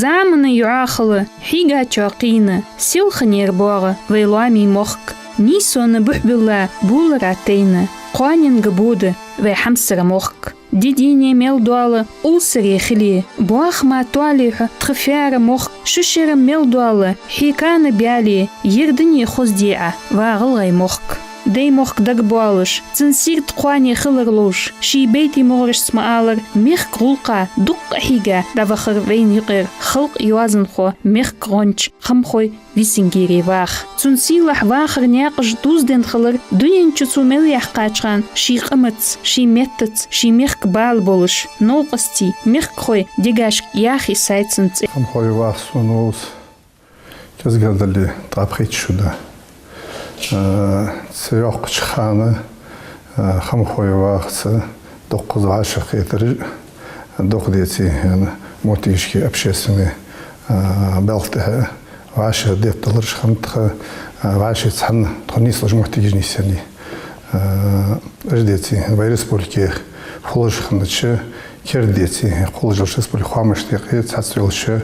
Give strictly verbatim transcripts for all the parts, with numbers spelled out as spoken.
Замана юӀахала хьийгачоа кхийна, селханера боагӀа вай лоамий мохк. Нийсона бухь билла, булара тайна, кхоаненга бода вай хьамсара мохк. Ди-дийне мел дола улсаре хиле, боахама тоале хьо тха фаьра мохк. Шу шера мел дола хьекана баьле, ер дуне хозде Ӏа, ва гӀалгӀай мохк. Дай мохк дагабоалаш, цун сийрда кхоане хилар ловш, ший байтий мугӀарашца ма аллара, мехка гӀулакха дукха къахьийга дӀавахар вайна юкъера халкъа йоазонхо, мехка гӀонч Хамхой Висингерий ваха. Цун сийлахь вахара наькъаш дузаденна хилар дунен чу цо мел яьккхача хана ший къамаца, ший меттаца, ший мехка бала болаш, новкъостий, мехкахой дегашка яха йисай цун цӀи. Хамхой ваха сона волаш кӀезигагӀа дале, ткъаь пхийтта шу да. Э, цу йоккхача хана, э, Хамхой вахаца дуккхаза вӀашагӀкхетараш, дукха, деций хьона, моттигашка, общественни, э, балха тӀехьа вӀашагӀдетталараш хиннад тха, э, вӀаший цхьана тхо нийслуш моттигаш нийсъеннай. Э, уж, деций хьона, вай республике хулаш хиннача керда, деций хьона, хулаш йолча республика хоамашта юкъе цхьацца йолча,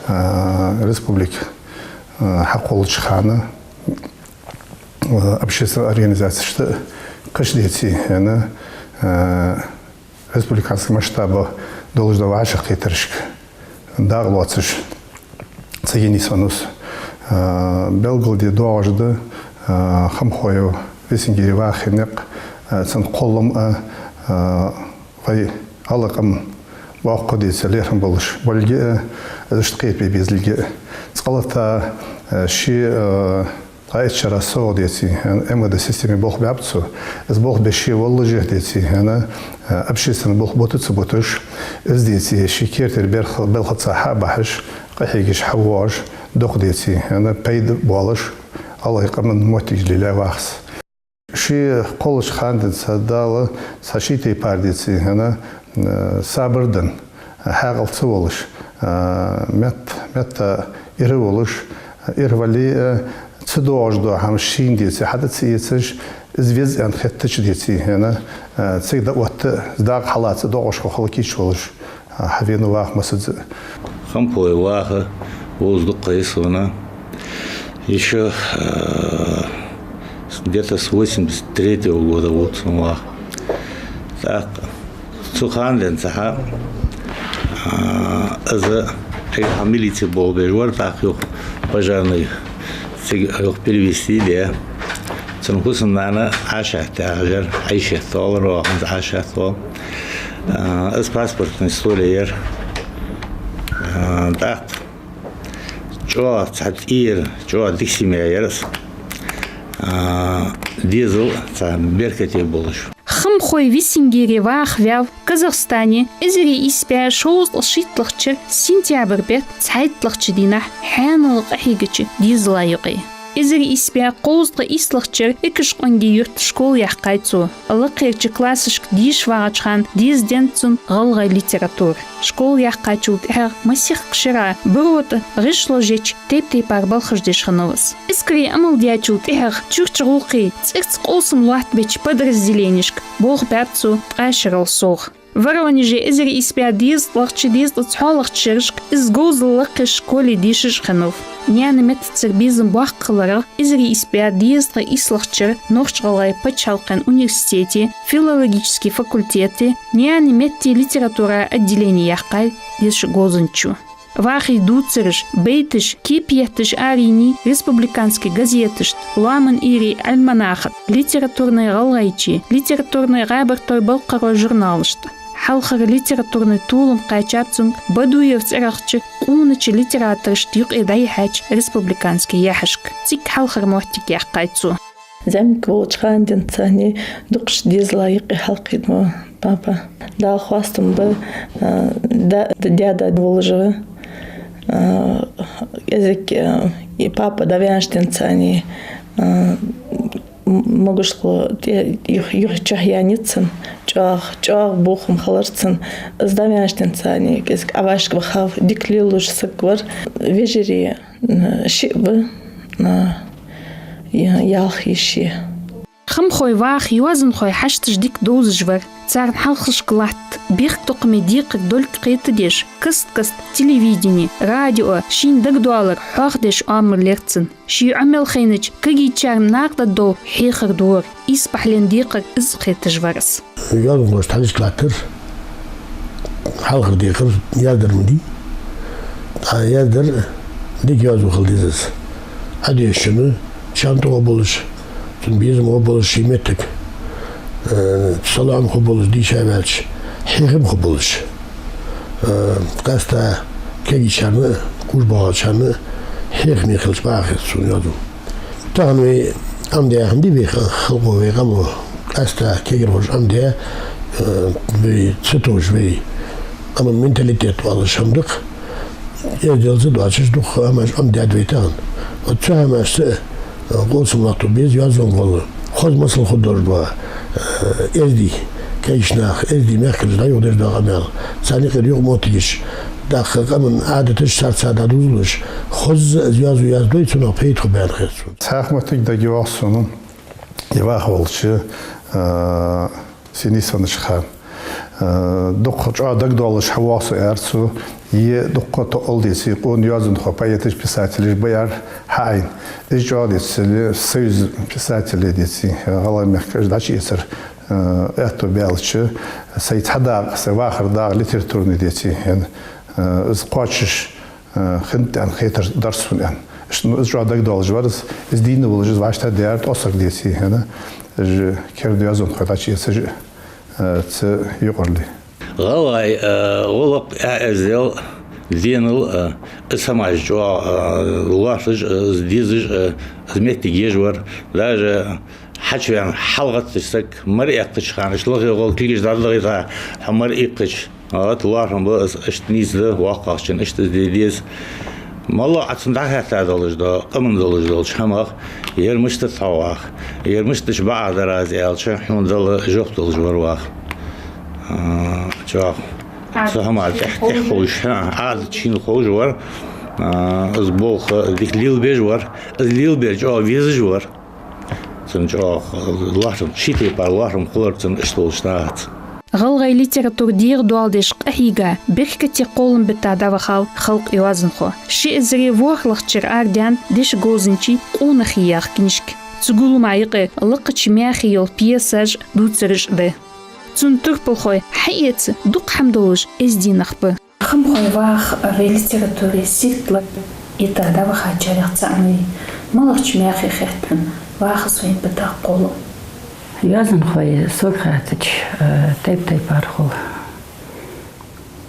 э, республика, э, хьакхоллача хана, э, общественни организацешта кхыча, деций хьона, э, республикански масштаба долаш дола вӀашагӀкхетарашка дакъа лоацаш цига нийсвеннав со. Э, белгалде доагӀаш да, э, Хамхой Висингерий вахара никъ, э, цун кхоллам а, э, вай гӀалгӀай къам боккха, деций, лерхӀам болаш болга а, из иштта кхетабе безалга а. Цкъа-латта, э, ший, э, ткъаь итт шера совгӀа, деций хьона, МВД системе болх баьб цо. Из болх беш ше воллашехь, деций хьона, э, общественни болх бита ца буташ, из, деций, ший кертера белха-, белхаца хьа а бахьаш, къахьегаш хьавоагӀаш, дукха, деций хьона, пайда болаш, гӀалгӀай къаман моттигаш лелаяь вахац. Ше кхоллача хана денз Дала цхьа ший тайпара, деций хьона, э, сабар денна, хьаькъал ца волаш, э, метта, метта ира волаш, ира вале а, ца доагӀаш дола хӀама шийна, деций, хьатӀа ца эцаш, из веза аьнна хеттача, деций хьона, э, цига дӀаотта, из дакъа хьалаца доагӀаш хила кийча волаш, э, хьавенав ваха массаза а. Хамхой ваха волаш дукха ха я сона. Ещё, э, где-то с восемьдесят третьего года вот сона ваха. ТӀаккха цу хана денз цхьа, э, из, э, милице болх беш вар, тӀаккха юха пожарный, цига юха перевести даьд. Цун хӀусамнана Ӏашат яхаш яр, Ӏайшат оалар оаха, хӀанз Ӏашат оал. Э, из паспортни столе яр. Э, тӀаккха чӀоагӀа цхьа тӀера, чӀоагӀа дика семья яр из. Э, дезал цхьа беркате болаш. Хамхой Висингерий ваха ваьв Казахстане эзар ийс бӀаь шовзткъа шийтталагӀча шера сентябрь бетта цхьайтталагӀча дийнахьа хьаьнала къахьийгача дезала юкъе. Эзар ийс бӀаь кховзткъа ийслагӀча шера Экажкъонгий-Юрта школа яьккхай цо. Лакхерча классашка деша вагӀача хана дезаденнад цунна гӀалгӀай литература. Школа яьккхачул тӀехьагӀа масех шера Буро тӀа гӀишлош еча тайп-тайпара балхаш деш хиннав из. Эскаре Ӏамал даьчул тӀехьагӀа чурча гӀулакхий, цӀерца къовсам лоаттабеча подразделенешка болх баьб цо ткъаь шерал совгӀа. Воронеже эзар ийс бӀаь дезткъалагӀча, дезткъа цхьоалагӀча шерашка из говзал лакхе школе дешаш хиннав. Наьна меттацара безам боккха хиларах, эзар ийс бӀаь дезткъа ийслагӀча шера Нохч-ГӀалгӀай паччахьалкхен университете филологически факультете наьна меттеи литературеи отделени яьккхай дешаш говзанчо. Вахий дувцараш, байташ, кепиетташ арайийнай республикански газеташта, «Лоаман Ӏуйре» альманахах, «Литературни ГӀалгӀайче», «Литературни гӀаьбартӀой балкхарой» журналашта. Хьалхара литературни толам кхаьчаб цунга Бадуев цӀерагӀча къонача литераторашта юкъе дӀайихьача республикански яхьашка. Цига хьалхара моттиг яьккхай цо. ЗӀамига волча хана денз цхьанне дукхача дезала юкъе хьалкхийна ва папа. Дала хоастам ба, а, да-, да-, даь-да волаш ва. А, кӀезига, а, и папа дӀаваьннача денз цхьанне, а, м-, могашал тӀа юх-, юхачохь яьннай цун, чӀоагӀа, чӀоагӀа бохам хилар цун. Из дӀаваьннача денз цхьанне кӀезига Ӏавашка вахав, дика лелаш саг вар. Вежарий, м, шиъ ва, а, я-, ялх йиша я. Хамхой ваха йоазонхой хьашташ дика довзаш вар. царна хьалхашка латта бехктокхаме декхар долга кхетадеш, каст-каста телевидене, радио шийна дагадоалар хьоахадеш оамар лерцан. Ший Ӏомал хайнача кагийчарна накъадаргдола хьехар дора. Исбахьален декхар из кхеташ вар из. Йоазонхошта хьалхашка латтар, хьалхара декхар яздар ма дий. ТӀаккха яздар дика йоазув хила деза из. Ӏодешачунна чам тӀа гӀо болаш, цун безам гӀо болаш ший моттиг, э, салоӀам хургболаш дийша ваьлча, хьехам хургболаш. Э, къаьстта кагийчарна, куш боагӀачарна хьехаме хилча бакъахьа хет сона йоазув. Тахан вай Ӏомадаь хӀама дий вай ха-, халкъо, вай къамо, къаьстта кагирхоша Ӏомадаь, э, вай ца товш, вай къаман менталитет оалаш хӀама да-кх. Эздел ца доацаш дукха хӀамаш Ӏомадаьд вай тахан. Вот цу хӀамашца, э, къовсам латто беза йоазон гӀолла. Хоза масал хургдолаш ба, э, эздий, кагийча наха, эздий мехкараш дӀаюхадеш дола къамаьл. Царна юкъера юкъамоттигаш, тӀаккха къаман Ӏадаташ царца дӀадувзалуш, хоза из йоазув яздой, цунах пайда хургба аьнна хет сона. Цхьа моттиг дагайоагӀа сона, из ваха волча, а, синий саннача хана. А, дукха чӀоагӀа дагадоалаш хьавоагӀа со, аьлар цо, е дукха тоъал, деций, къона йоазонхой, поэташ, писателаш ба, аьлар, хьаайна. Из чӀоагӀа, деций, Союз писателей, деций, гӀалгӀай мехка уж дӀачуэцар, а, аьттув баьлча, сай цхьа дакъа, сай вахара дакъа литературни, деций, хӀана, а, из кхоачаш, э, хиннад аьнна хетар дар сона, аьнна. Иштта, ну, из чӀоагӀа дагадоалаш вар из, из дийна волаш, из вӀаштӀехьадаьр ткъо саг, деций, хӀана, уж керда йоазонхой дӀачуэцаш, э, цу юкъарале. ГӀалгӀай, э, гӀулакх, э, эздел, денал, э, из хӀамаш чӀоагӀа, э, лоархӀаш, э, из дезаш, э, из моттиг еш вар. Даже хьачувена хьалгӀатташ саг мара эккхача хана, иштта лохе гӀолла кулгаш дӀадахийта, хьо мара иккхача, а, лоархӀам ба из, иштта нийса да, воккхагӀчунна иштта из де деза. МоллагӀа Ӏа цунна дӀахаьтта долаш да, къаман долаш долча хӀамах, ер мишта да хьо ваха, ер мишта дича бакъахьа дар аз аьлча, хьона дала жоп долаш вар ваха. А, чӀоагӀа. Цу хӀаман тӀехьа, тӀехьа ховш, хӀа, Ӏадат шийна ховш вар, а, из болх дика лелабеш вар, из лелабер чӀоагӀа везаш вар. Цун чӀоагӀа лоархӀам, ший тайпара лоархӀам хулар цун иштта волча нахаца. ГӀалгӀай литература дегӀадоаладеш къахьийга, беркате кхоллама бетта дӀавахав халкъа йоазонхо. Ши эзари ворхӀлагӀча шера арадаьнна «Деша говзанчий къонахий» яха книжка. Цу гуллама юкъе лакхача мехе йола пьесаш, дувцараш да. Цун турпалхой хьаэца дукха хӀама долаш эздий нах ба. Хамхой, ваха вай литературе сийрда лар йита дӀавахачарех цаӀ ма вий. МалагӀча мехе хет хьона вахас вайна битта кхоллам? Йоазонхой, сога хаьттача, э, тайп-тайпара хул.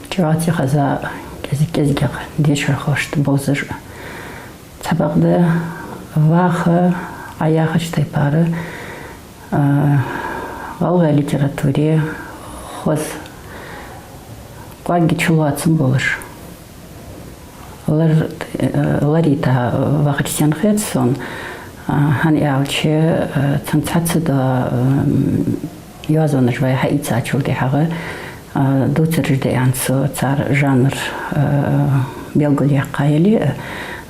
ЧӀоагӀа тӀехьа хоза, кӀезиг-кӀезигагӀа дешархошта бовзаш. Цхьабакъда ваха Ӏа яхача тайпара, а, гӀалгӀай литературе хоза кӀоарга чулоацам болаш. Лар-, э, лар йита вахача сенна хет сона, а, хӀана аьлча, э, цун цхьацца да, м, йоазонаш вай хьаийцачул тӀехьагӀа, а, дувцараш да аьнна цо, цар жанр, а, белгалъяьккха яле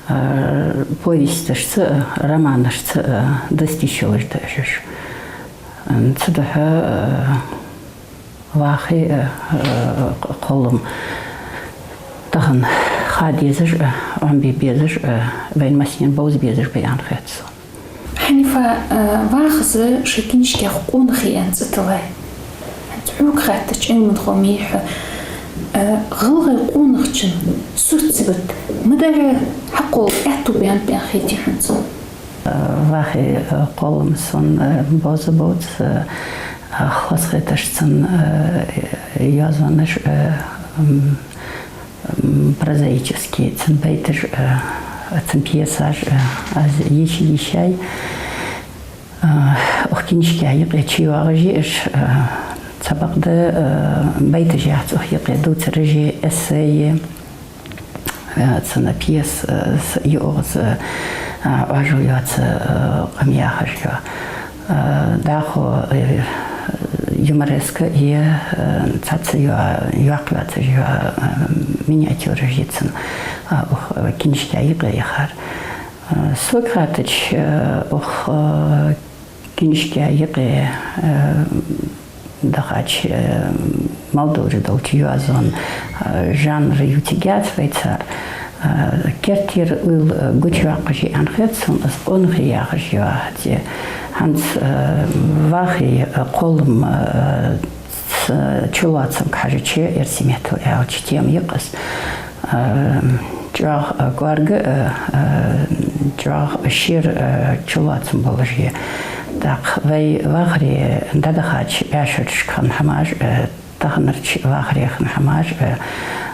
а, а, повесташца а, романашца а дустийша йолаш да уж. М, цудухьа, а, вахе, а, а, кхоллам тахан ха дезаш а, Ӏомабе безаш а, вайна массанена бовза безаш ба аьнна хет сона. Хьанифа, а, вахас ший книжках «Къонахий» аьнна цӀи тиллай. ХӀанз хьога хаьттача, Ӏилманхо ма йий хьо, а, гӀалгӀай къонахчун сурт-сибат ма дарра хьакхолла аьттув баьннаб аьнна хетий хьона цун? А, вахе, а, кхоллам сона, а, бовза-бовза, а, хоза хеташ цун, а, йоазонаш, а, м, м, прозаически цун байташ, а, цун пьесаш, а, аз йийша-йийшай, а, укх книжка юкъе чуйоагӀаш я уж, а, цхьабакъда, а, байташ яц укх юкъе, дувцараш я, эссе я, а, цун пьеса, а, с-, юагӀаз, а, Ӏоажал йоаца, а, къам яхаш я. А, дӀахо, э, юмореска я, э, цхьацца я, йоккха йоацаш я, э, миниатюраш я цун, а, укх, э, книжка юкъе яхар. Э, сога хаьттача, э, укх, э, книжка юкъе, э, Дахача, э, мел долаш долча йоазон, э, жанр ю цига яц вай цар. Э, керттера уйла, э, гучайоаккхаш я аьнна хет сона из къонахий яхаш йола. Хьанз, э, вахара, э, кхоллама, э, ц-, чулоацамга хьежача, эрсий меттала аьлча, тема я-кх из. Э, чӀоагӀа, э, кӀоарга, э, э, чӀоагӀа шера, э, чулоацам болаш я. ТӀаккха вай вахаре дӀадахача бӀаь шерашка хинна хӀамаш, э, таханарча вахаре хинна хӀамаш, э,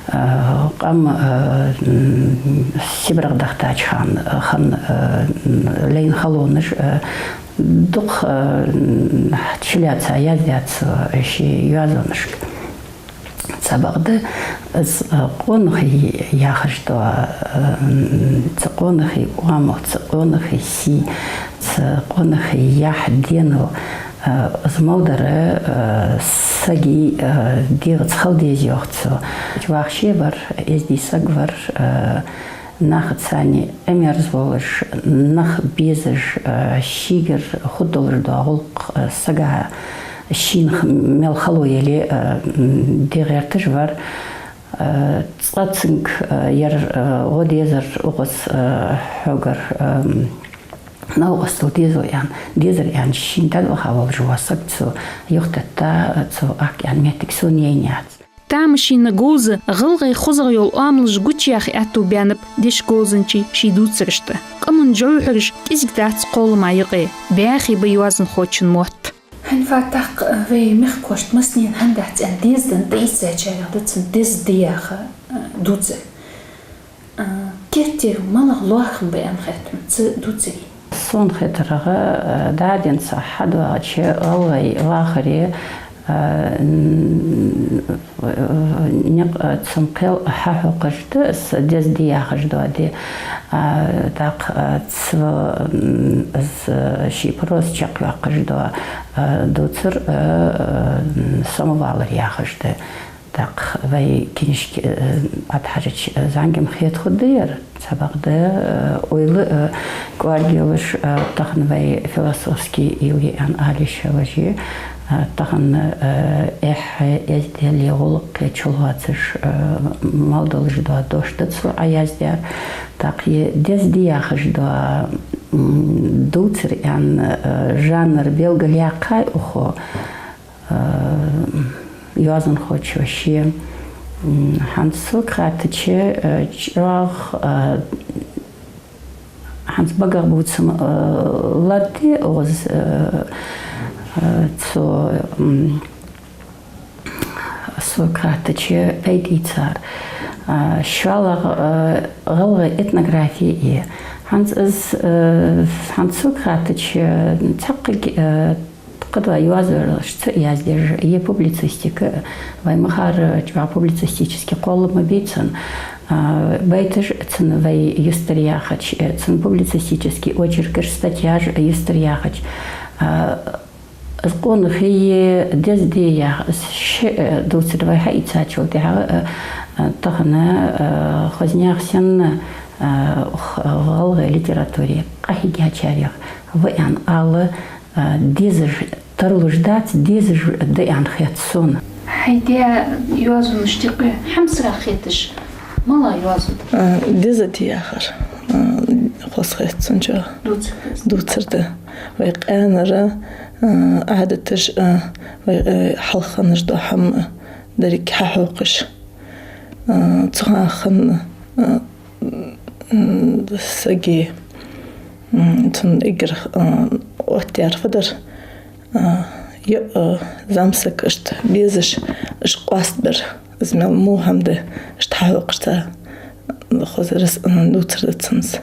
э, къам, э, м, Сибрах дахийтача хана, э, хинна, э, м, лайна халонаш, э, дукха, э, м, чулоаца яздаьд цо ший йоазонашка. Цхьабакъда из, э, къонахий яхаш дола, э, м, цу къонахий оамал, цу къонахий сий, цу къонахий яхь денал, э, из мел дар, э, сага, э, дегӀаца хила деза йоах цо. Вахаш вар, эздий саг вар, э, нахаца цхьана Ӏимерза волаш, нах безаш, э, шийгара хургдолаш дола гӀулакх, э, сага шийна х-, мел хало яле, э, м, де гӀерташ вар. Э, цкъа цунга, э, яр, э, гӀо дезар укхаза, э, хьогара, э, м, новкъостал деза аьнна, дезар аьнна, шийна дӀаваха волаш вола саг цо юхатетта, э, цо ахка аьнна моттиг сона яйна яц. Тамашийна говза гӀалгӀай хозагӀа йола оамалаш гучаяха аьттув баьннаб дешаговзанчий ший дувцарашта. Къаман жовхьараш кӀезига дац кхоллама юкъе, бӀаьхий ба йоазонхочун мотт. ХӀанз фу тӀаккха вай мехкахошта массанена хӀама дац аьнна деза да тӀаийцачарех да цун деза да яха, э, дувцар. А, керттера малагӀа лоархӀам ба аьнна хет хьона цу дувцара? Сона хетарагӀа, а, дӀаденца хьадоагӀача гӀалгӀай вахаре, а, н-, никъ, а, цун кхел хьахьокхаш да, из деза да яхаш дола ди. А, тӀаккха, а, цо, м, из, а, ший проза чакхйоаккхаш дола, а, дувцар, а, а, м, «Самовалар» яхаш да. ТӀаккха вай книжка, э, ӀотӀахьежача, э, зӀамига-м хетаргда ер, цхьабакъда, э, уйла, э, кӀоарга йолаш, э, тахан вай философски уйла я аьнна ала йиш йолаш я, э, тахан, э, эхье, эздели, гӀулакхе чулоацаш, э, мел долаш дола дош да цо Ӏояздаьр. ТӀаккха е деза да яхаш дола, м, дувцар аьнна, э, жанр белгалъяьккхай укхо, э, йоазонхочо ший. М, хӀанз сога хаьттача, э, чӀоагӀа, э, хӀанз багах бувца ма, э, латте оз, э, э, цо, м, сога хаьттача, пайда ийцар. Э, шоллагӀа, э, гӀалгӀай этнографи я. ХӀанз из, э, хӀанз сога хаьттача, цхьаккха, э, кхыдола йоазонаш ца яздеш, е публицистика, вай ма харра, чӀоагӀа публицистически кхоллам бий цун. А, байташ цун вай юстаръяхача, цун публицистически очеркаш, статьяш юстаръяхача, а, из къонахий деза да яха, из ши, а, дувцар вай хьаийцачул тӀехьагӀа, а, а, тахан, а, хоза наха санна, а, х-, гӀалгӀай литературе къахьийгачарех ва аьнна ала, а, дезаш тарлуш дац, дезаш да аьнна хет сона. Хьай даь йоазонаш тӀаккха хьамсара хеташ, малагӀа йоазув да? А, деза да яхар, а, хоза хет сона чӀоагӀа. Дувцар да. Дувцар да. Вай къаьнара, а, Ӏадаташ, а, вай, а, хьалха хиннаш дола хӀама деррига хьахьокхаш. А, цу хана хинна, а, м, сага, м, цун эггара, а, оттаяьр фу дар, а, йо, а, зӀамсаг иштта безаш, иштта къоастабар, из мел во хӀама да, иштта хьахьокхаш цар, хоза рас-, а, дувцар да цунца.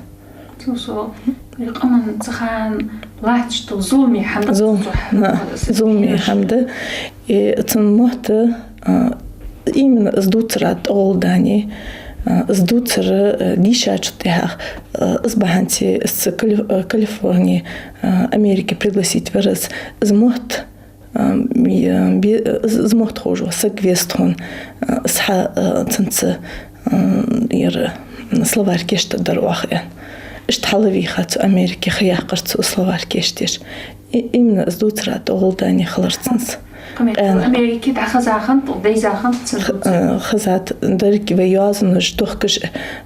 Цу со, къаман цу хана латташ дола зуламе хӀама да. Зул-, цу хана на, зуламе хӀама да. И цун мотт, а, именно из дувцара тӀагӀолла даьннад, а, из дувцар, а, дийшачул тӀехьагӀа, а, из бахьанца из Кали-, а, Калифорни, а, Америке пригласить вар из, из мотт, а, м, я, бе-, из, из мотт ховш вола саг вест хун, а, из хьа, а, цунца, а, яр, м, словарь кийчдергдар оаха аьнна. Иштта хьалвийха цу Америке ха яьккхар цо словарь кийчдеш. И, именно из дувцара тӀагӀолла даьннад хилар цунца. Къамаьл, Эн. Америке дӀахеза хиннад, дайза хиннад цун? Х-, э, хезад, деррига вай йоазонаш дохкаш,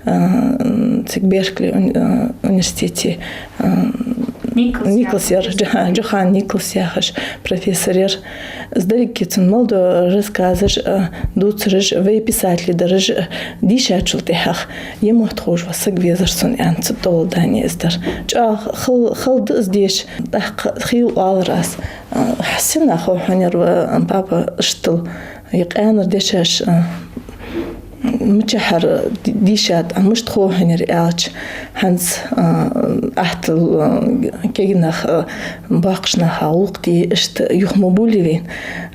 э, цига Беркли уни-, э, университете, э, Николс Николс яр, яхаш. Джо-, Джохан Николс яхаш профессор яр. Из деррига цун мел дола рассказаш, э, дувцараш, вай писателий дараш, э, дийшачул тӀехьагӀа, е мотт ховш ва саг везар сона, аьнна, цу тӀа дола дани из дар. ЧӀоагӀа хала, хала да из деш, тӀаккха хийла оалар аз. А, хьа сенах хов хьона ер ва, а, баба, иштта ер къаьнара дешаш, а, мичахьара ди-, дийшад, а, мишта хов хьона ер аьлча, хӀанз, а, ахтал, а, кегий нах, а, боккхийча наха гӀулакх де иштта юха ма болийла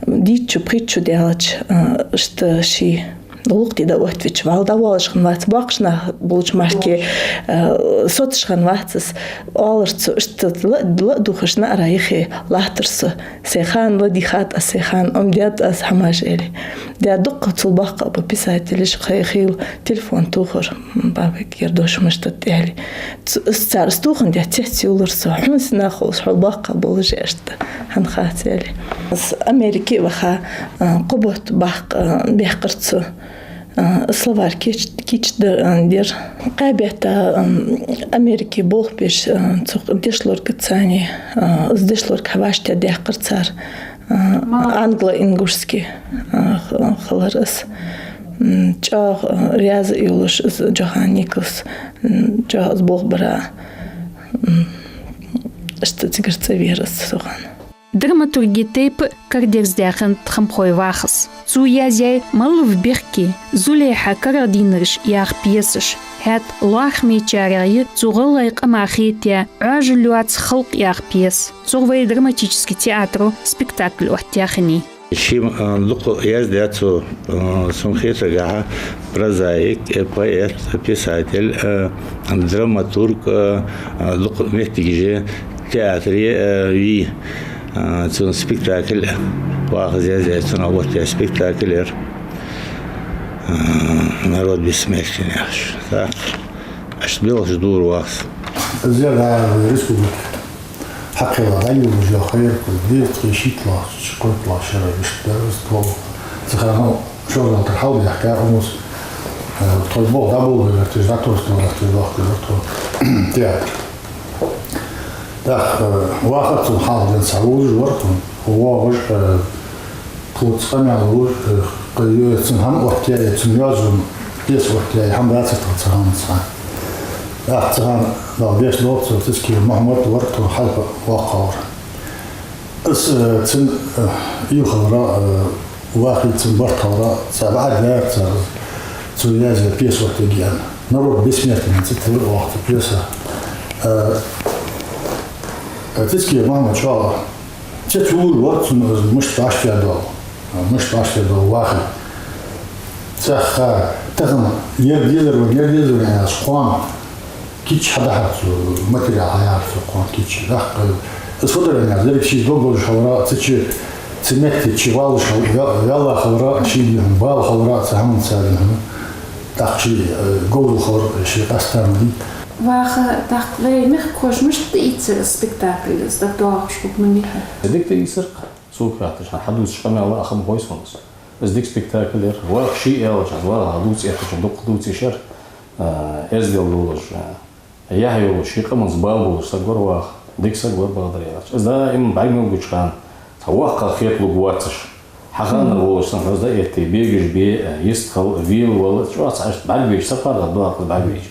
вайна. Дийцача, пхийтта шу даьлча, а, иштта ший гӀулакх де дӀаоттавича, вӀалла дӀавоалаш хиннавац, боккхийча наха болча мара, э, соцаш хиннавац из, оалар цо, иштта ла-, ладувгӀаш наӀара юхе латтар со. Сай хана ладийгӀад аз, сай хана Ӏомадаьд аз хӀамаш, аьле. Даь дукха цул боккха ба писателаш, хай хийла телефон тохар, м, бабайга ер дош мишта да, аьле. Ц-, из цар из тоха деш цецъюллар со, хьона сенах хов из, хьол боккха болаш, аьшта. ХӀана хац, аьле. Из Америке ваха, а, кхо бутт бакъ-, а, баьккхар цо, а, словарь кийч-, кийчдаь, а, дир. Кхаь бетта, ам, Америке болх беш, а, цу дешлорга цани, а, из дешлорг хьавӀашта даьккхар цар, а, Мала? Англо-ингушский, а, х-, хилар из. М, чӀоагӀа, а, раьза йолаш из Джохан Николс, м, чӀоагӀа из болх бара, м, иштта цигара цӀавера из согӀан. Драматургий тайпа карадерзадаь хиннад Хамхой Вахас. Цо язъяьй малав бехке, Зулейха карагӀдийнараш яха пьесаш. ХӀаьта лоархӀамечарех я цу гӀалгӀай къамах хетаяь Ӏоажал йоаца халкъ яха пьеса. ЦогӀа вай драматически театро спектакль оттаяь хиннай. Ший, а, дукха яздаьд цо, а, сона хетаргахьа, прозаик, э, поэт, писатель, а, драматург, а, а, дукха моттигаш театре, а, вий, а, цун спектакль, Вахас яздаь, цун оттаяь спектакль яр, а, «Народ бессмертия» яхаш. Так. Иштта белхаш дора Вахас. Из яр, а, республика хьакхелла дӀайолалуш йола ха яр, кхо бӀаь ткъаь шийтталагӀча, кхойтталагӀча шера иштта дар из тхо. Цу хана шозал тӀара хьалбаьхка, умус, э, тхо болх дӀаболабе гӀерташ, дӀатосалуш гӀерташ, дохка гӀерташ театр. ТӀаккха, э, Ваха цун хьалха денз хьавоалаш вар тхона, воагӀаш, э, тхоца къамаьл луш, э, кхы е цун хӀама оттаяь, е цун йоазон пьеса оттаяь хӀама дацар тха цу хана цхьа. ТӀаккха цу хана Дала гешт долда цунна, Цицкиев Мухьмад вар тхона хьалха воккхагӀвар. Из, э, цун, э, уйла хилар, э, Вахий цун барт хилар, цхьа бӀарг даьр цар, цо язъяь пьеса оттаергья аьнна. «Народ бессмертия» аьнна цӀи тиллар оаха цу пьесай. Э, э, Цицкиев Мухьмад чӀоагӀа цецъюллур вар цунна из мишта вӀаштӀехьадоал, мишта вӀаштӀехьадоал Вахий. Цхьа тахан ер дезар вайна, ер дезар вайна аьлча кхоана кийча хьадахьар цо, материал хьаяьхар цо кхоана кийча. ТӀаккха из фу дар аьнна, деррига ший дог болаш хилар, цу чу, цу метте чу валлаш хил-, ве-, ваьлла хилар, ший духьал бала хилар, цу хӀаманца духьал. ТӀаккха ший, э, говзал хилар, ший къаьстта ма дий. Ваха, тӀаккха вай мехкахоша мишта тӀаийцар из спектакль, из дагадоагӀаш хургда-кх хьона? Дика тӀаийцар-кх, сога хаьттача, хьадувцаш къамаьл а хам хой сона из. Из дика спектакль яр. Ваха ше аьлча, Ваха дувца эттачунна дукха дувца йиш яр, а, эздел долаш, а, яхь йолаш, ший къаманца бала болаш саг вар Ваха. Дика саг вар, бакъдар аьлча. Из даим бӀарг мел гуча хана, цхьа воккхагӀа хеталургда воацаш. Хьаханна волаш санна хӀанз дӀаэтте, бегаш бе, йистхила, велавала, чӀоагӀа цхьа иштта бӀаргвайча, сапаргӀат доаккхаш бӀаргвайча.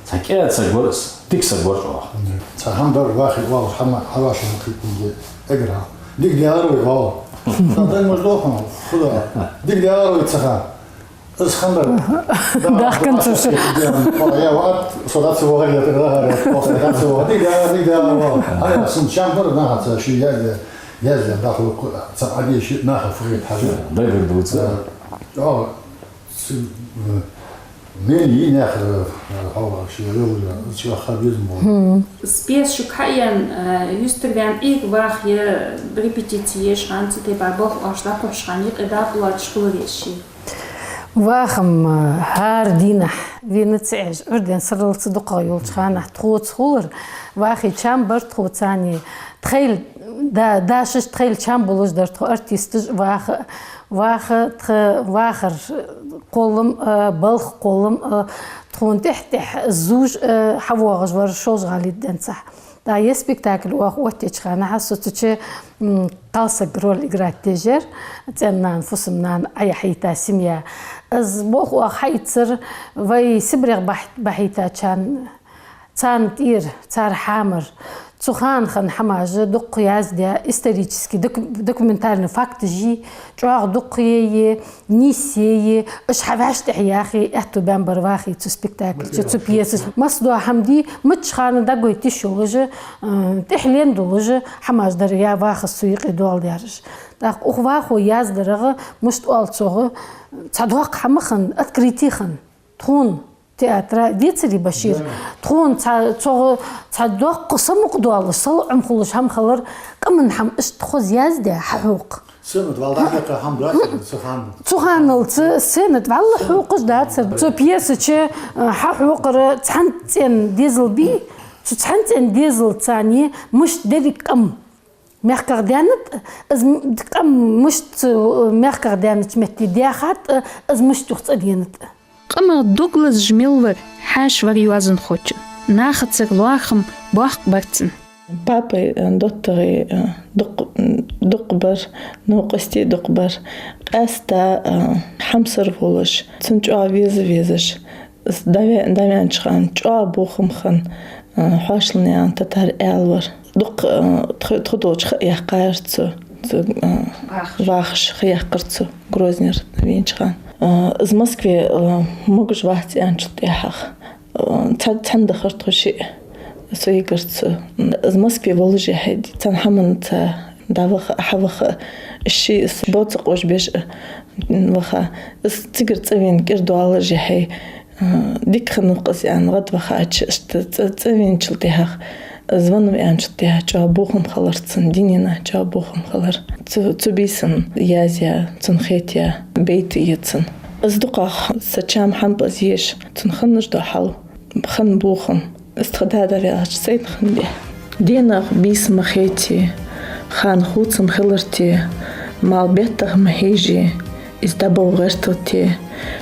Цхьа кӀаьда саг вар из, дика саг вар чӀоагӀа. Цхьа хӀама дар Вахий оалаш, хӀама хьавӀашагӀкхийтта эггара хьалха. Дика даьлар вай, оал. Сан дай маж дохана, худа. Дика даьлар вай цу хана. Из хӀама дар. Дахкан цу шу. О, я ват, со дац ваха, я тӀара дахар, я тӀара дахар, я тӀара дахар. Дика даьлар, дика даьлар, оал. Ай, сан чам бар, наха ца ши я, я, я, я, дахлу, ца ади ши, наха фугит хьажа. Дай бир дувца. Да. О, Ц-, э, мен йинех, э, э, хьо ши йолга, чу хьа безам бо. Хм. Из пьеса шуга хьаена, э, юстарваьнна, эггара Ваха е репетици еш хана, цу тайпара болх оаш дӀакхухьаш хана, юкъе дакъа лоацаш хулар еш ший? Ваха-м, э, хӀара дийнахьа вена ца Ӏеш, Ӏуйрийна сарралца дукхагӀа йолча хана тхоца хулар, Вахий чам бар тхоцани, тхоайла Да, да, шишта хила чам болаш дар тхо артисташ ваха, ваха тха вахар кхоллам, а, балха кхоллам, а, тхона тӀехь-тӀехь зувш, а, хьавоагӀаш вар Шолжа-ГӀалий денз. ТӀаккха ер спектакль оаха оттача хана хьа со цу чу, м, кхалсага роль играть деш яр, цӀен-нана, фусам-нана Ӏайха хьийта семья. Из болх оаха хьаийцар вай Сибрех бахь-, бахьийтачарна. Царна тӀера, цар хьамар. Цу хана хинна хӀамаш дукха яздаь, исторически, доку-, документальни факташ, чӀоагӀа дукха е, нийса е, уж хьавӀашта тӀехь яхе, аьттув баьннабар вахе цу спектакль чу, цу пьеса чу. Масса дола хӀама дий, мичча хана дӀагойта йиш йолаш, э, тӀехьленна долаш хӀамаш дар я вахас цу юкъе доаладаьраш. ТӀаккха укх вахо яздарах, мишта оал цох, цхьа доккха хӀама хинна, открытие хинна. Тхона театра децаре, Башир. Да. Тхона цхьа, цох цхьа доккха самукъадоалаш, салоӀам хулаш хӀама хилар, къаман хӀама иштта хоза яздаь хьахьокха. Сцена тӀа вала дӀахьекха хӀама дацар цу хана. Цу ханал цу сцена тӀа вала хьокхаш дацар. Цу пьеса чу, э, хьахьокхар цхьан цӀен дезал бий, цу цхьан цӀен дезалца цхьана мишта деррига къам мехках даьннад, из м-, къам мишта, э, мехках даьннача метте даьхад, э, из мишта юха цӀаденад. Къамах дог лазаш мел вар хьаьша вар йоазонхочун. Нахацара лоархӀам боккха бар цун. Папай, э, доттагӀий, э, дукх-, м, дукха бар, новкъостий дукха бар. Къаьстта, э, хьамсара волаш, цунна чӀоагӀа веза везаш. Из дӀаве-, дӀаваьннача хана чӀоагӀа бохам хинна, э, хьоашалгӀа наьна татар аьлар. Дукха, э, тхо-, тхо долча ха яьккхаяр цо, цо, э, вахаш. Вахаш ха яьккхар цо, Грознера венача хана. Э, из Москве, э, могаш вац аьнначул тӀехьагӀа, э, цхьа-, цхьана дахар тхо шиъ, со йигар цо. Из Москве воллашехь, цхьан хӀаманца дӀаваха, хьаваха, ший из боаца къош беш, э, ваха. Из цигара цӀавена кӀира доаллашехь, э, дика хиннав-кх из аьнна, гӀадвахача, иштта цӀа-, цӀавеначул тӀехьагӀа, звонав аьнначул тӀехьагӀа, чӀоагӀа бохам хилар цунна, дийнахьа чӀоагӀа бохам хилар. Цу, цу бийсан язъяь, цунна хетаяь байташ я цун. Из дукхагӀа са чам хьампӀаза еш, цун хиннаш дола хьал, хинна бохам. Из тха да дӀаваьлча сайна хиннад. Денагӏа бийса ма хете, хана хувцам хиларте, мала беттагӀа ма хьежа, из дӀабов гӀерталте,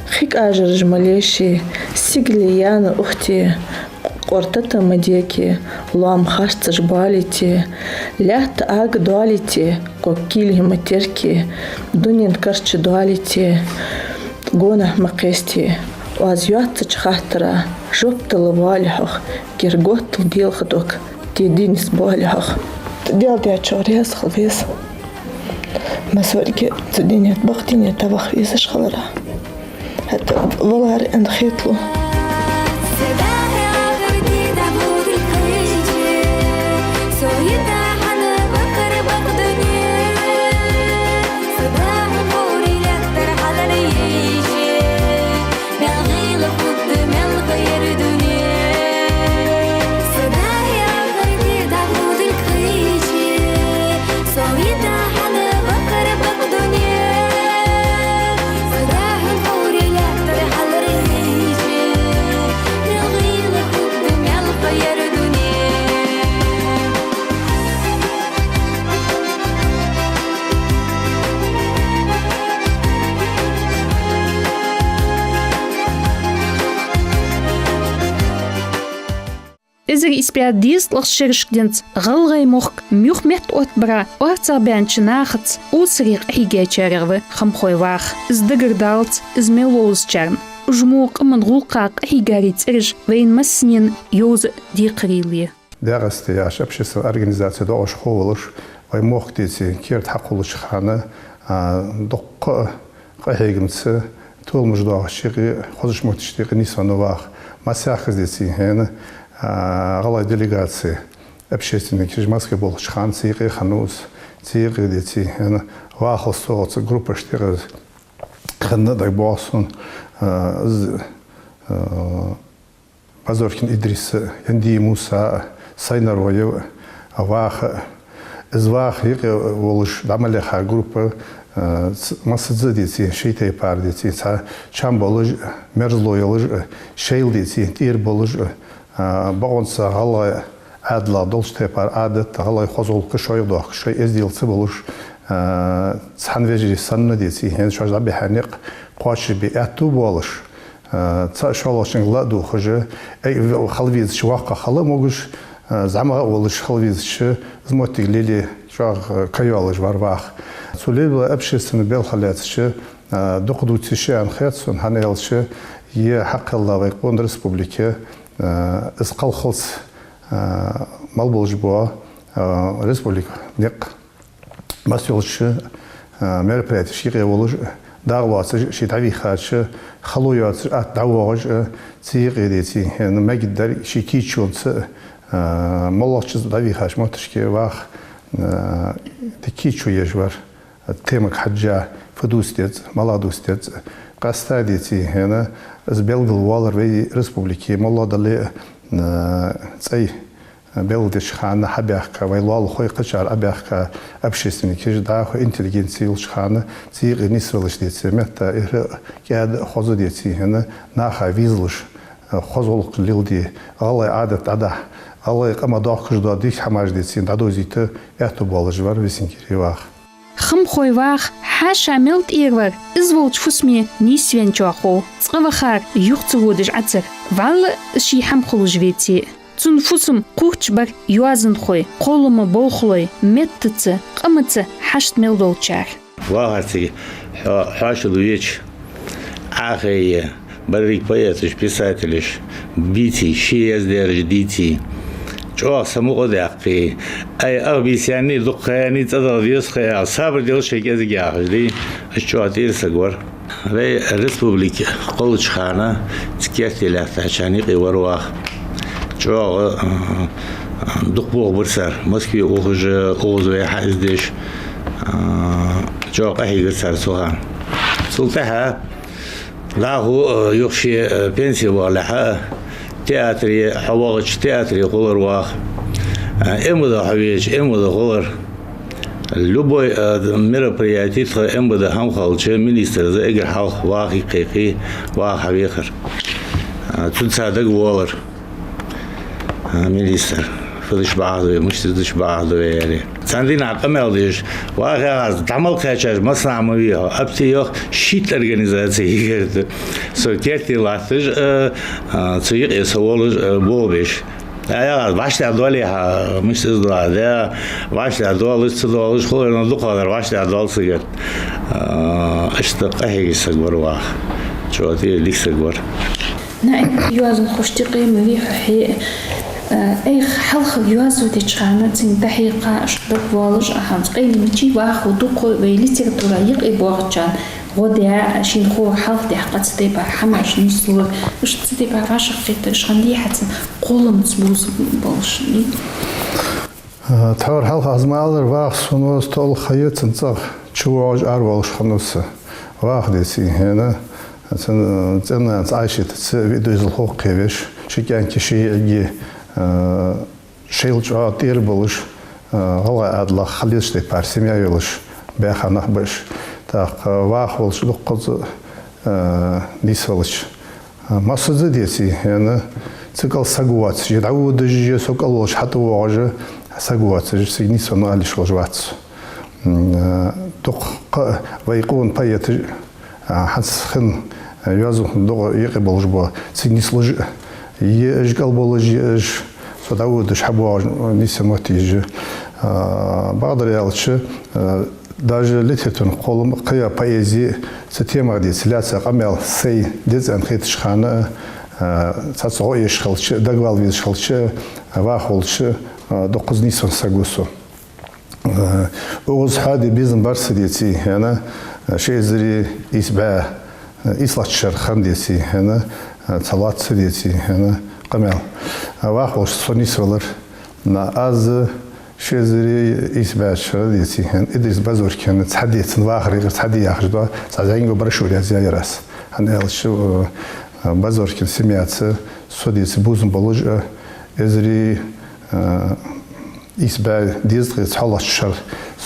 хи кӀажараш ма леше, сигале яьнна ухте, къортата ма деке, лоам харцаш боалийте, лаьтта ага доалийте, ког кийле ма терке, дунен карча доалийте, гонахьа ма кхесте, оаз йоацача хаттара жоп дала воалл хьох, кер готтал делха дог, де дийнас боалл хьох. Даьла даьчох раьза хила веза. Массаварг цу дунен тӀа, бакъ дунен тӀа ваха везаш хиларах. ХӀаьта валар аьнна хеталу. Эзар ийс бӀаь дезткъа шерашка денз гӀалгӀай мохк мух метта оттабара орцагӀбаьннача нахаца, укх сари къахьийгачарех ва Хамхой ваха. Из дагардалац из мел ловзачарна. Уж мо къаман гӀулакха къахьийгарий цӀераш вайна массанена йовза декхарийла я. ДегӀаста яхаш общественни организацеш доагӀаш ховш, вай мохк деций керда хьакхоллача хана, а, дуккха къахьегамца, толамаш доахача юкъе, хозача моттигашта юкъе нийсвеннав ваха. Массехк из деций хьона, а, гӀалгӀай делегаци, общественникаш Москве болхача хана цу юкъе хиннав из, цу юкъе деций хьона, вахалца цу группашта юкъе хинна дагабоагӀа сона, а, из, а, Базоркин Идриса, Яндиев Муса, Сайнароев ваха. Из ваха юкъе волаш дӀа мел яха группа, э, ц-, массаза деций, шоай тайпара деций, цхьа чам болаш, мерзло йолаш, шоайла деций, тӀера болаш, э, бокъонца гӀалгӀай Ӏаьдала долча тайпара Ӏадат, гӀалгӀай хоза гӀулакхаш шоайх доахкаш, шоай эздел ца болаш, а, цхьан вежарий санна, деций хьона, шоаш дӀабихьа никъ кхоачашбе аьттув болаш, а, цаӀ шоллагӀчунга ла а дувхаш, ай, хила везача воккха хила а могаш, а, зӀамагӀа а волаш хила везача, из моттиг лелае чӀоагӀа кайоалаш вар ваха. Цо лелабаь общественни белхаш лаьцача, а, дукха дувца йиш я аьнна хет сона, хӀана аьлча, е хьакхелла вай къона республике, а, из кхалхалца, а, мел болаш бола, а, республика никъ, масса йолча, а, мероприятешка юкъе волаш, дагӀа лоацаш, ший дӀавийхача, хало йоацаш, атта дӀавоагӀаш, а, цу юкъе, деций хьона, мегаргдар ший кийчонца, а, моллагӀча дӀавийхача моттигашка ваха, а, дика кийчо еш вар. Темага хьежжа, фу дувца деза, малагӀа дувца деза. Къаьстта, деций хьона, из белгалвалар вай республике, моллагӀа дале а, а, цӀай белгалдеча хана хьабаьхка, вай лоалахой, кхычар Ӏобаьхка общественникаш, дӀахо интеллигенци йолча хана, цу юкъе нийсвелча, деций, метта, ира, кӀаьда, хоза, деций хьона, наха везалуш, а, хоза гӀулакх леладе, гӀалгӀай Ӏадат дӀадахьа, гӀалгӀай къаман дохкаш дола дика хӀамаш, деций, дӀадовзийта аьттув болаш вар Весингерий ваха. Хамхой ваха хьаша мел тӀера вар, из волча фусаме нийсвенначоа хов, цкъа вахар юха ца водаш Ӏацар, вӀалла ший хӀама хулаш веце а. Цун фусам кхувргбар йоазонхой, кхоллама болхлой, меттаца, къамаца хьашт мел долчар. Вахар цига хьо-, хьоашалгӀа веча, Ӏохайе, беррига поэташ, писателаш бийце, ший эздераш дийце, чӀоагӀа самукъадаьккхе, ай, ах бийса яьннай, дукха ха яьннай, цӀадала веза-кх, аьнна, сабар делаш шоай кӀезига яхаш, дий, иштта чӀоагӀа тӀера саг вар. Вай республика кхоллача хана цу керте лаьттачарна юкъе вар ваха. ЧӀоагӀа, а, дукха болх бир цар, Москве ухаш, укхаза вай хьаэздеш, а, чӀоагӀа къахьийгар цар цу хана. Цул тӀехьа дӀахо, а, юха ше, а, пенсе вахалехьа, театре, хьо вахача театре хулар ваха. А, МВД хьо веча, МВД хулар. Любой, а, мероприяти тха МВД хӀама хилча, министраз эггара хьалха ваха кхайкхе, ваха хьавехар. А, цунца дагавоалар. А, министр, фу деш бахьа да вай, мишта деш бахьа да вай, аьле. Цхьан дийнахьа къамаьл деш, ваха яхаш, дӀа мел кхаьчача массанахьа ма вий хьо, апти йоах, шийтта организаци йигар да. Со керте латташ, а, а, цу юкъе со волаш, а, болх беш. А, яхаш, вӀаштӀехьадоале хьа, мишта из доагӀа, да, вӀаштӀехьадоалаш, ца доалаш, хулар, но дукхагӀдар вӀаштӀехьадоал сагот. А, иштта къахьийга саг вар ваха. ЧӀоагӀа тӀера дика саг вар. Наиб йоазонхошта юкъе ма вий хьо хье, а, айхьа хьалхара йоазув деча хана, цунга дӀахьекха, иштта дагавоалаш, а хӀанз къайленача вахо дукха вай литература юкъе боагӀачарна гӀо даь, шийна ховр хьалхадаьккха, цу тайпара хӀамаш нийслора, иштта цу тайпара вӀашагӀкхетар, иштта хӀама дий хьа цун кхолламца бувзам болаш, дий? А, тхьовра хьалха аз ма аллара, ваха сона из тоъал ха я, цун цӀагӀа чувоагӀаш, аравоалаш хиннав со. Ваха, деций хьона, цун, а, цӀен-нанаца Ӏайшатаца виъ дозал хов кхевеш, ши кӀаьнки, ши йиӀиги, а, шоайла чӀоагӀа тӀера болаш, а, гӀалгӀай Ӏаьдалах хьалъезача тайпара семья йолаш, баьха нах ба уж. ТӀаккха ваха волча дуккхаза, а, нийсвелча, а, массаза, деций хьона, цу кӀал саг воацаш, е дӀаводаш, е со кӀал волча хьатӀавоагӀаш саг воацаш, цига нийсвеннав ала йиш йолаш вац со. М, а, дукха вай къона поэташ, а, хӀанз хинна, а, йоазонхой дукха юкъе болаш ба, цига нислуш а, е уж кӀал болаш, е уж со дӀаводаш хьабоагӀаш нийсвенна моттигаш я. А, бакъдар аьлча, а, даже литературни кхоллам, кхы а поэзи цу темах, деций, лаьца къамаьл сай деза аьнна хетача хана, а, цхьацца гӀо эш хилча, дагавала везаш хилча, а, ваха волча, а, дуккхаза нийсвенна саг ва со. Э, укхаза хьоаде безам бар са, деций хьона, э, ши эзари ийс бӀаь, э, ийслагӀча шера хинна, деций хьона, э, цхьа лоаца, деций хьона, къамаьл. Э, ваха волча со нийсвелар. На аз ши эзари ийс бӀаь шера, деций хьона, Идрис Базоркина цхьа деций, вахара юкъера цхьа де яхаш да, цхьа зӀамига брошюра язъяьяр аз. ХӀана аьлча, э, Базоркина семьяца со, деций, бувзам болаш а, эзари, э, ийс бӀаь дезткъеи цхьоалагӀча шера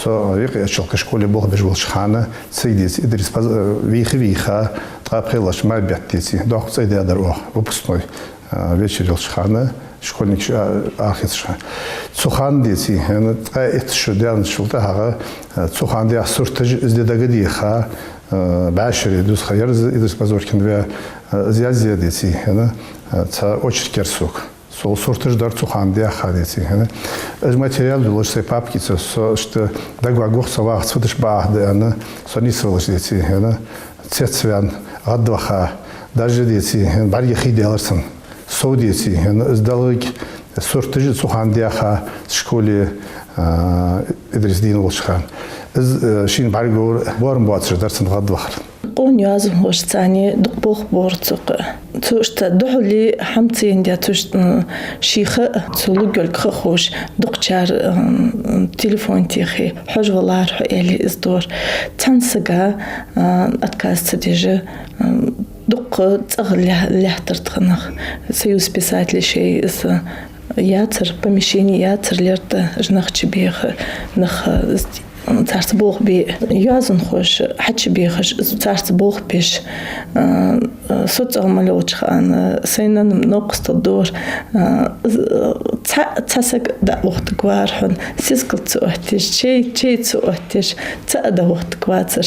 со Векъечалкхе школе болх беш болча хана, цига, деций, Идрис Баз-, э, вийха-вийха, ткъаь пхелагӀча май бетта, деций, доккха цӀай даьдар оаха, выпускной, э, вечер йолча хана, школьникаш а, арахецаш хана. Цу хана, деций хьона, ткъаь итт шу даьнначул тӀехьагӀа, а, цу хана даьха сурташ из де дагадеха, а, бӀаьшере дузха яр из Идрис Базоркина ве, а, из язъяь, деций хьона, а, цхьа очерк яр сога. Сол сурташ дар цу хана даьха, деций хьона. Из материал йолаш сай папкица со иштта дагаваргва-кх со вахац фу деш баьхаб аьнна, со нийсвелча, деций хьона, цецваьнна, гӀадваха, даже, деций хьона, бӀаргех хий даьлар цун. Сов, деций хьона, из дӀаьларг сурташ цу хана даьха школе, а, Идрис дийна волча хана. Из, а, шийна бӀаргагур боарам боацаш дар цун гӀадвахар. Къона йоазонхочоа цхьана дукха болх бора цо-кх. Цо иштта духьале хӀама ца енна, цо иштта, м, ший ха, цо лургйолга ха ховш, дукхачар, м, телефон техе, хьожа валара хьо, аьле, из дора. Цхьан сага, а, отказ ца деш, м, дукха цӀагӀа лаьх-, лаьттар тха нах. Союз писателей шоай из яцар, помещени яцар лерта, уж нах чубеха, нах, а, из царца болх бе, йоазонхоша хьачубехаш, царца болх беш, а, а, со цӀагӀа мел волча хана, сай нанна-м новкъостал дора, а, з-, цхьа, цхьа саг дӀаухийтаргвар хьона, сискал ца оттадеш, чай, чай ца оттадеш, цаӀ а дӀаухийтаргвацар.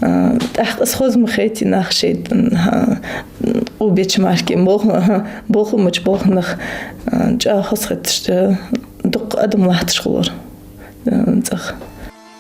А, тӀаккха из хоза ма хетий нах шоай, а, къу беча мара-кх, болх, болх мича болх нах, а, чӀоагӀа хоза хеташ, а, дукха адам латташ хулар. Э, цӀагӀа.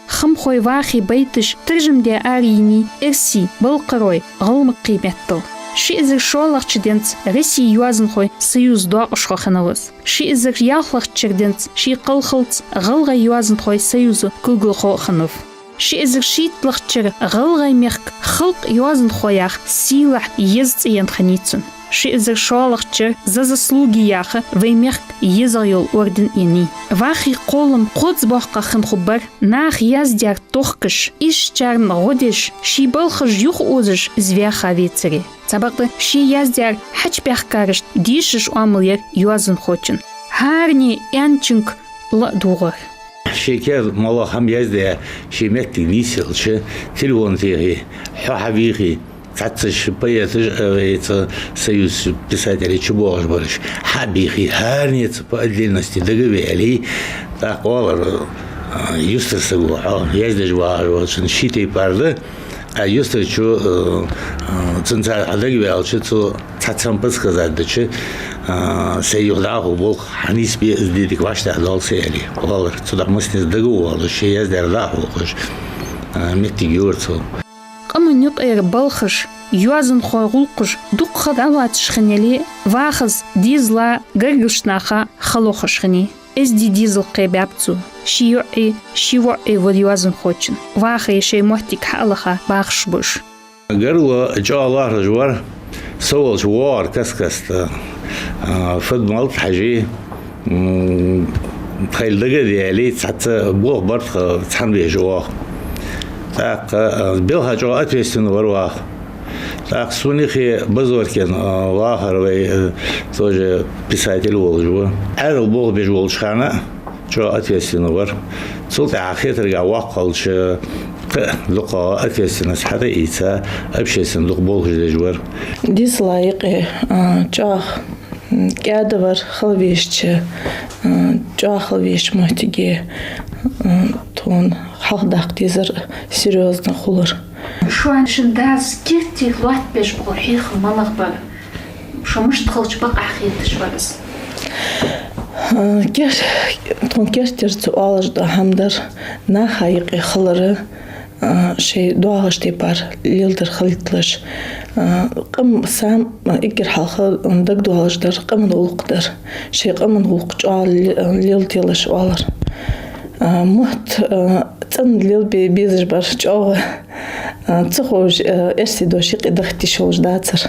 Хамхой Вахий байташ таржам даь арайийнай эрсий, балкхарой, гӀалмакхий меттала. Ши эзар шоллагӀча денз Россе йоазонхой союза доакъашхо хиннав из. Ши эзар ялхлагӀча шера денз ший кхалхалца ГӀалгӀай йоазонхой союза кулгалхо а хиннав. Ши эзар шийтталагӀча шера ГӀалгӀай мехка халкъа йоазонхо яха сийлахь еза цӀи енна хиннай цун. Ши эзар шоллагӀча шера «За заслуги» яха вай мехка езагӀа йола орден а еннай. Вахий кхоллам кхозза боккхагӀа хинна хургбар наха яздаьр тохкаш, ишттачарна гӀо деш, ший балхаш юхаозаш из ваьха вецаре. Цхьабакъда ше яздаьр хьачубаьхкарашта дешаш Ӏамал яр йоазонхочун. ХӀаране аьнначунга ла а дугӀар. Ший кер малагӀа хӀама яздаь, ший моттиг нийсъелча, телефон техе, хьо хьавийхе, цхьацца поэташ а, вай цу союза писателей чубоагӀаш бараш, хьабийхе, хӀаранеца по отдельности дагаваьле, тӀаккха оалар, а, юстара саго, хьо яздеш вагӀаш волчунна ший тайпара да, а юстарчо, э, э, цунца хьо дагаваьлча, цо цхьацца хӀама подсказать дича, э, сай юха дӀахо болх хьанийсбе, из де дика вӀаштӀехьадоал са, аьле, оалар. Цудухьа массанеца дагавоалаш, ше яздаьр дӀахьокхаш, э, моттиг йора цо. Къаман юкъера балхаш, йоазонхой гӀулакхаш дукха ха дӀалоацаш хиннаяле, Вахас дезала гаргарча наха ха лохаш хиннай. Эздий дезал кхебаьб цо. Ший йоӀи, ший воӀи вар йоазонхочун. Вахе шоай моттиг хьалаха бахаш ба уж. Гарло чӀоагӀа лоархӀаш вар, со волча воагӀар каст-каста. А, фуд малт хьажий, м, тхайла дага а даьле, цхьацца болх бар тха цхьана веш оаха. ТӀаккха, а, белха чӀоагӀа ответственный вар Ваха. ТӀаккха сона юхе Базоркин, а, Вахар вай, а, тоже писатель волаш ва. Ӏаьдала болх беш волча хана чӀоагӀа ответственный вар. Цул тӀехьагӀа хетаргахьа воккха хилча, кхы а дукха ответственность хьатӀаийца, общественни дукха болхаш деш вар. Дезала юкъе, а, чӀоагӀа, м, кӀаьда вар хила везача, а, чӀоагӀа хила везача моттиге, а, тхона хьалхадаккха дезар серьёзно хулар. Шоана шун дас керте лоаттабеш бола хьехам малагӀа бар? Шо мишта хилча бакъахьа хеташ вар из? А, кер-, тхона керттера цо оалаш дола хӀама дар наха юкъе хилар, а, шоай доагӀача тайпара леладар хилийталаш. А, къам сам, а, эггара хьалха дагадоалаш дар къаман гӀулакх дар. Шоай къаман гӀулакх чӀоагӀа ле-, леладелаш оалар. А, мотт, а, цӀена лелабе безаш бар чӀоагӀа. А, ца ховш, а, эрсий дош юкъе дахийташ йолаш дацар.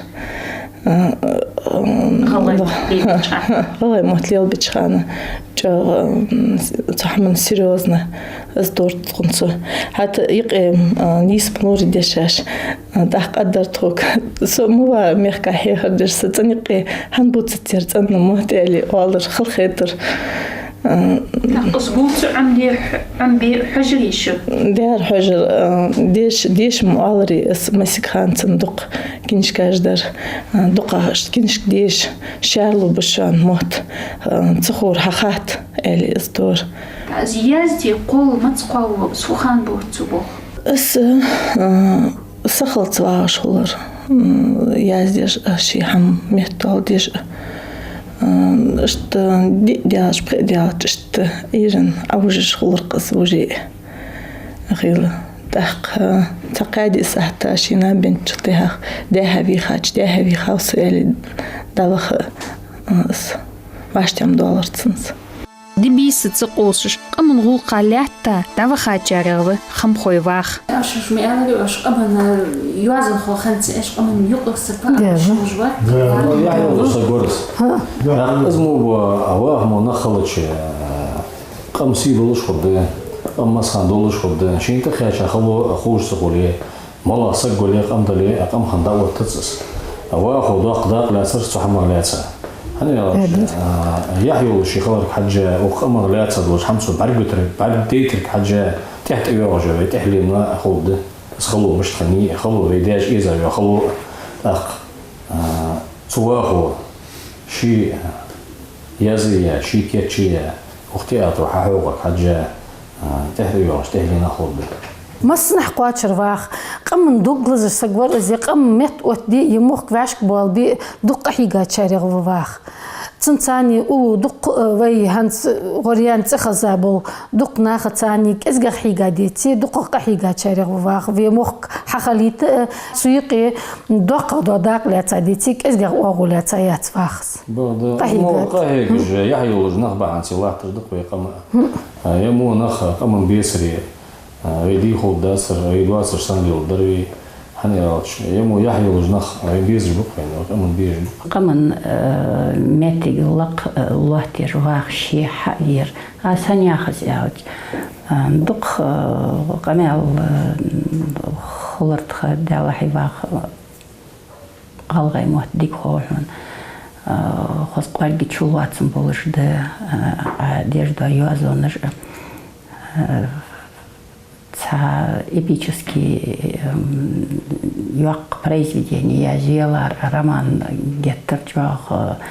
А, а, гӀалгӀай мотт лелабеча хана. ГӀалгӀай мотт лелабеча хана чӀоагӀа, м, цу хӀаман серьёзно из дора тхона цо. ХӀаьта юкъе, а, нийсбеннаб дешаш, а, тӀаккха къаддар тхога. Со ма ва мехка хьехар деш, са цӀен юкъе хӀана бувцац ер цӀена мотт, аьле, оалар, халахетар. Э, Так, из бувца Ӏомабе, Ӏомабе хьожарий шо? Даьра хьожар, э, деша, деша-м оаларий аз, массе хана цун дукха книжкаш дар, э, дукха книжка деша, шаьрлу ба шоана мотт, э, цу ховра хьахатта, аьле, из дора. Из язде кхола маца кхоаву, из фу хана бувц цо, бох? Аз, э, сахилаца вагӀаш хулар, м, яздеш а, ший хӀама меттадоаладеш а. Э, иштта диъ даьлча, пхиъ даьлча, иштта Ӏуйранна Ӏовужаш хулар-кх аз уже. Хила. ТӀаккха цхьа кхаь-диъ сахьат ший наб бенначул тӀехьагӀа, даьхьа вийхача, даьхьа вийхав со, аьле, дӀаваха, э, аз вӀаштӀехьа доаллар цунца. Ди-бийса ца къовсаш, къаман гӀулакха лаьтта дӀавахачарех ва Хамхой ваха. Аш уж ма аьларий, аш къаман йоазонхо хиннад, аш къаман юкъера саг ва, Да. аш уж ва. Да. Яхь йолаш саг вар из. ХӀа. Да. Из мо ва, а ваха мо нах хилча, къам сий долаш хургда, къам массахана долаш хургда. Шийна тӀакхаьча хало ховш ца хуле, малагӀа саг вале, къам дале, а къам хинна дӀаоттац из. А вахо доккха дакъа лаьцар цу хӀамах лаьца. ХӀана аьлча, Эдир. а, яхь йолаш хиларга хьежжа, укх къамах лаьца долаш хӀама цо бӀаргагойтарга, бӀаргадайтарга хьежжа, тӀехьа тӀайоагӀаш я вай, тӀехьа лийнна а ховргда. Из хало мишта хиннай, хало вай даьша эзар йола хало, тӀаккха, а, цу вахо ший, а, язъяь, ший кийчъяь, укх театро хьахьокхарга хьежжа, а, тӀехьа йоагӀаш, тӀехьа лийнна а ховргда. Массанахьа кхоачар ваха, къаман дог лазаш саг вар из, е къаман метта оттаде, е мохк вӀашка боалабе, дукха къахьийгачарех ва ваха. Цунца цхьана уллув дукха, э, вай хӀанз, э, гӀоръяьнна цӀихеза бола дукха нахаца цхьана кӀезигагӀа хьийга деце, дукхагӀа къахьийгачарех ва ваха. Вай мохк хьахилийта, э, цу юкъе доккхагӀа дола дакъа лаьца деце, кӀезигагӀа оагӀув лаьца яц ваха из. Бакъда, къахьийгад. Мо къахьегаш, яхь йолаш нах бахьан ца латташ да-кх вай къам. Хм. А, е мо нах къаман бесаре, а, вай дий ховргдацар, вай доацар санна леладар вай. ХӀана аьлча, е мо яхь йолаш нах вайна безаш ба-кх, вайна къаман безаш ба-кх. Къаман, э, моттиг лакха, э, лоаттаеш ваха ше хьа а вера. Аз хӀана яхаз аьлча, э, дукха, э, къамаьл, э, хулар тха, Даьллахьий, ваха, э, гӀалгӀай мотт дика хов хьона. Э, хоза кӀоарга чулоацам болаш да, э, Ӏа деш дола йоазонаш, э, цхьа эпически, м, йоккха произведени язъе ялар, роман геттара чӀоагӀа, э,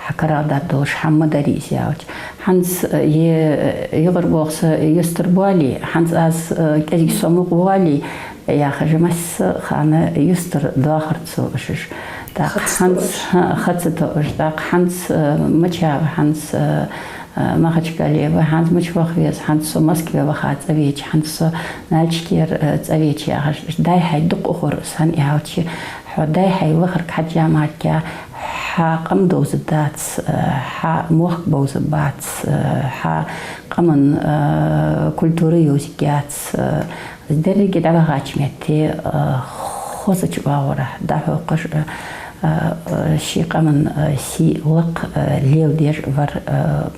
хьа карагӀдаргдолаш хӀама ма дарий из аьлча. ХӀанз, э, е, э, юкъера болх са юстара боале, хӀанз аз, э, кӀезига со мукъа воале, яхаш, масса хана юстара доахар цо уж. ТӀаккха хӀанз, хӀа, ха ца тоъаш, тӀаккха хӀанз, э, мича ва, хӀанз, э, Махачкале ва, хӀанз мича ваха веза, хӀанз со Москве ваха цӀавеча, хӀанз со Нальчикера, э, цӀавеча яхаш, дай-хьай дукха ухар из, хӀана аьлча, хьо дай-хьай вахарга хьежжа мара хьа къам довзаргдац, э, хьа мохк бовзаргбац, э, хьа къаман, э, культура йовзаргьяц, э, Из деррига дӀавахача метте, э, хозача оагӀорахьа дӀахьокхаш, э, э, ший къаман, э, сий лакха, э, леладеш вар, э,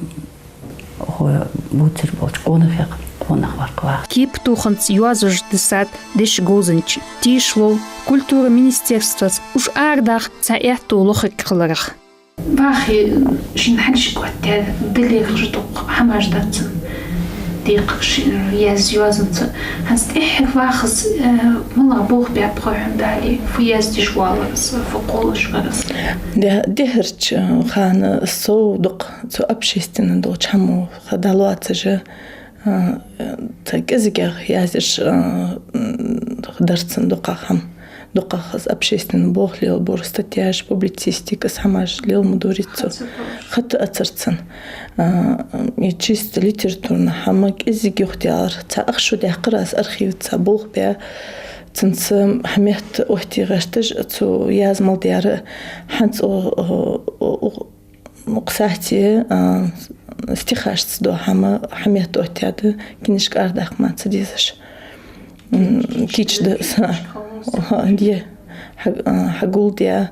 хӀа, бувцаш болча къонахех къонах вар-кх ваха. Кепа тоханца йоазуш дисад деша говзанча. Тешал, культура министерствос уж арадаха цхьа аьттув лохаргхиларах. Вахе, шийна хьанашка оттадаь, дале хьожа дукха хӀамаш дар цун. Декхар ший язъяь йоазонца. ХӀанз тӀехьа вахаз, э, малагӀа болх баьб-хьогӀ хьона дале, фу яздеш воаллар из, фу кхоллаш вар из? Де-, дехарча хана сов дукха цу общественни долча хӀамах дӀалоацаш, э, цхьа кӀезигагӀа яздеш, э, м, дар цун дукхагӀа хӀама. ДукхагӀа из общественни болх лелабора, статьяш, публицистика, из хӀамаш леладора цо. Хата ацар цун. А, е чисто литературни хӀама кӀезига юхадаьлар. Цхьа ах шу даьккхар аз архиваца, болх баь. Цунца хьа метта оттае гӀерташ, цо язмал даьра. ХӀанз о, о, о, о, Укх сахьте, а, стихашца дола хӀама, хьа метта оттадаь да, книжка арадаккха ма ца дезаш. М, кийча да са. Ха, де, хьа-, а, хьагулдаь.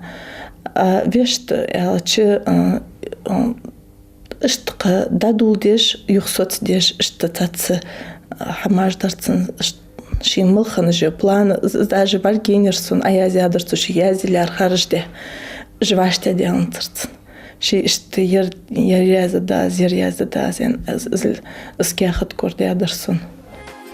А вешта аьлча, а, а, иштта кхы дӀадоладеш, юхасоцадеш, иштта цхьацца, а, хӀамаш дар цун, ш-, шийна мел хинна уж план, з-, з-, даже бӀаргаяйнаяр сона, Ӏаязъяьяр цо, ший язъялар харжадаь, уж вӀаштӀехьадаьннадацар цун. Ший иштта ер, ер язда дас, ер язда дас, эн аз, аз, аз каьхат кор даьдар сона.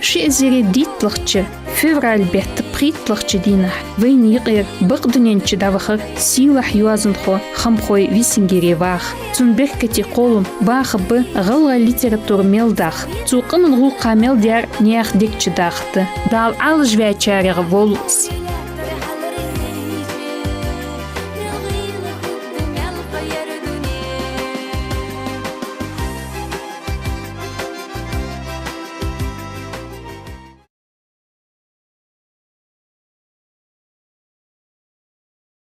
Ши эзари дийтталагӀча февраль бетта пхийтталагӀча дийнахьа вайна юкъера бакъдунен чу дӀавахар сийлахь йоазонхо Хамхой Висингере ваха. Цун беркате кхоллам баха ба гӀалгӀай литература мел даха. Цо къаман гӀулакха мел даьр наьха дег чу даха да. Дала Ӏалашваьчарех волва из.